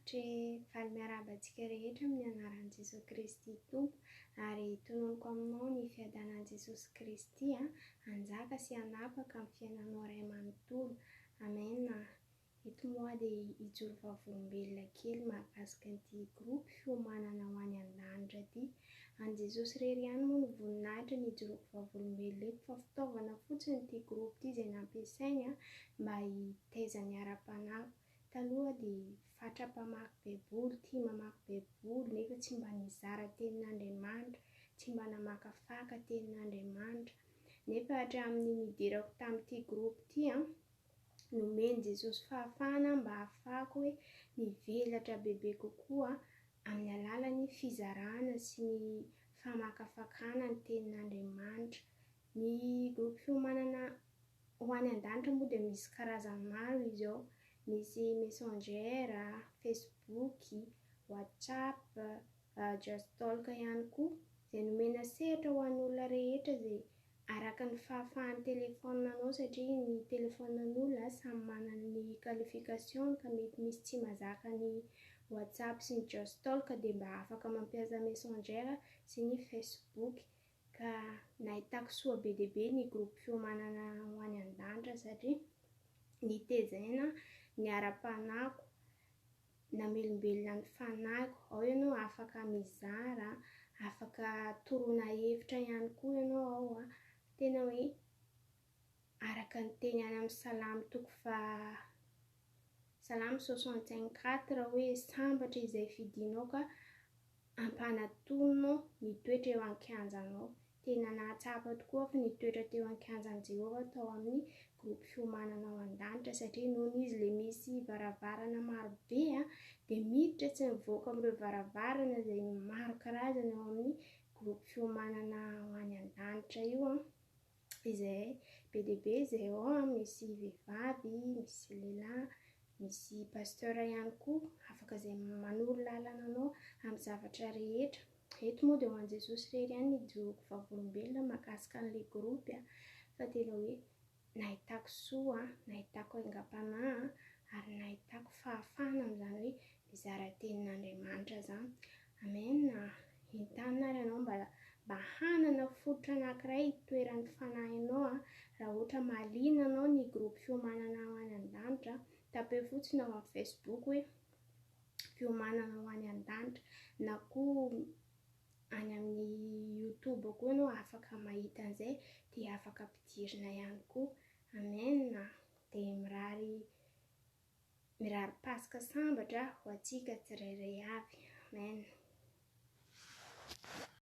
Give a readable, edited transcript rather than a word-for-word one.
Avotra e! Faly miarahaba antsika rehetra amin'ny anaran'i Jesoa Kristy Tompo ary tononiko aminao ny fiadanan'i Jesosy Kristy hanjaka sy hanapaka amin'ny fiainanao ray manontolo. Amen. Eto moa aho dia hijoro vavolombelona kely mahakasika an'ity groupe fiomanana ho any an-danitra ity. An'i Jesosy irery ihany moa no voninahitra ny hijoroako vavolombelona eto fa fitaovana fotsiny ity groupe ity izay nampiasainy mba hitaizany ara-panahy. Taloha dia fatra-pamaky baiboly, tia mamaky baiboly nefa tsy mba nizara tenin'Andriamanitra, tsy mba namakafaka tenin'Andriamanitra. Nefa hatramin'ny nidirako tamin'ity groupe ity an, nomen'i Jesosy fahafahana mba hahafahako hoe mivelatra bebe kokoa amin'ny alalan'ny fizarana sy ny famakafakana ny tenin'Andriamanitra. Ny groupe fiomanana Ho any an-danitra moa dia misy karazany maro izy ao, misy Messenger, Facebook, WhatsApp, Just Talk ihany koa, izay nomena sehatra ho an'ny olona rehetra izay araka ny fahafahan'ny telefaonina-nao satria ny telefaoninan'olona samy manana ny qualification-ny ka mety misy tsy mazaka ny WhatsApp sy ny Just Talk dia mba afaka mampiasa Messenger sy ny Facebook. Ka nahitako soa be dia be ny groupe fiomanana ho any an-danitra satria nitezaina ny ara-panahiko, namelombelona ny fanahiko. Ao ianao afaka mizara, afaka toroana hevitra ihany koa ianao ao. Tena hoe araka ny teny any amin'ny Salamo toko faha Salamo 65 hoe sambatra izay fidinao ka Ampanatoninao ny toetra eo an-kianjanao. Tena nahatsapa tokoa aho fa nitoetra teo an-kianjan'i Jehovah tao amin'ny groupe fiomanana ao an-danitra, satria nony izy ilay misy varavarana maro be dia miditra tsy mivoaka amin'ireo varavarana izay maro karazana ao amin'ny groupe fiomanana ho any an-danitra io izay be dia be izay ao, misy vehivavy, misy lehilahy, misy pasteur ihany koa, afaka izay manoro lalana anao amin'ny zavatra rehetra. Eto moa dia ho an'i Jesosy irery ihany ny ijoroako vavolombelona mahakasika an'ilay groupe fa tena hoe nahitako soa, nahitako aingam-panahy ary nahitako fahafahana amin'izany hoe mizara tenin'Andriamanitra izany. Amen. Entanina ary ianao mba mba hanana fototra anankiray hitoeran'ny fanahinao raha ohatra mahaliana anao ny groupe fiomanana ho any an-danitra, tapeo fotsiny ao amin'ny Facebook hoe fiomanana ho any an-danitra na koa any amin'ny youtube koa ianao afaka mahita an'izay dia afaka ampidirina ihany koa. Amen. Dia mirary mirary Paska sambatra ho antsika tsirairay avy. Amen.